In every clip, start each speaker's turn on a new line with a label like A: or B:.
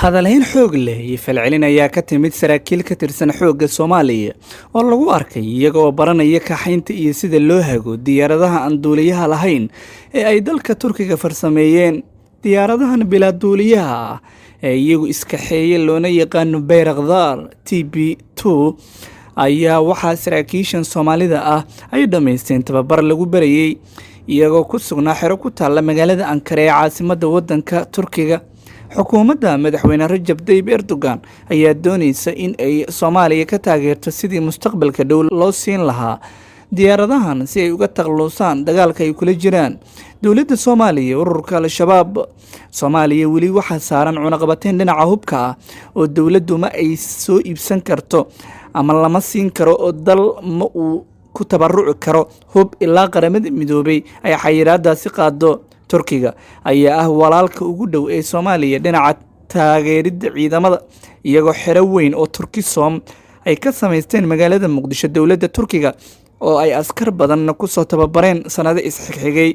A: Hadalhayn xoog leh iyo falcelin ayaa ka timid saraakiil ka tirsan xoogga Soomaaliya oo lagu arkay iyaga oo baranaya kaxaynta iyo sida loo hago diyaaradaha aan duuliyaha lahayn ee ay dalka Turkiga farsameeyeen. Diyaaradahan bilaa duuliyaha ah ee iyagu iskaxeeye loona yaqaano Bayraktar TB2 ayaa waxaa saraakiishan Soomaalida ah ay dhammaysteen tababar lagu barayey, iyagoo ku sugnaa xero ku taalla magaalada Ankara ee caasimadda waddanka Turkiga. Xukuumadda Madaxweyne Rajab Tayyib Erdogan ayaa doonaysa in ay Soomaaliya ka taageerto sidii mustaqbalka dhow loo siin lahaa diyaaradahan si ay uga takhalusaan dagaalka ay kula jiraan dowladda Soomaaliya ururka Al-Shabaab. Soomaaliya weli waxaa saaran cunaqabateyn dhinaca hubka ah oo dowladdu ma ay soo iibsan karto ama lama siin karo oo dal ma uu ku tabaruci karo hub ilaa Qaramada Midoobay ay xayiraadaasi qaado. Turkiga ayaa ah walaalka ugu dhow ee Soomaaliya dhinaca taageeridda ciidamada, iyagoo xero weyn oo Turkisom ay ka samaysteen magaalada Muqdisho, dowladda Turkiga oo ay askar badanna kusoo tababareen sannado isxigxigay,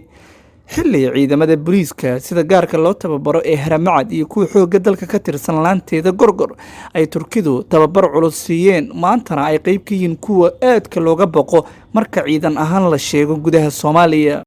A: xilli ciidamada booliiska sida gaarka loo tababaro ee Haramacad iyo kuwa xoogga dalka ka tirsan laanteeda Gorgor ay Turkidu tababar culus siiyeen, maantana ay qeyb ka yihiin kuwa aadka looga boqo marka ciidan ahaan la sheego gudaha Soomaaliya.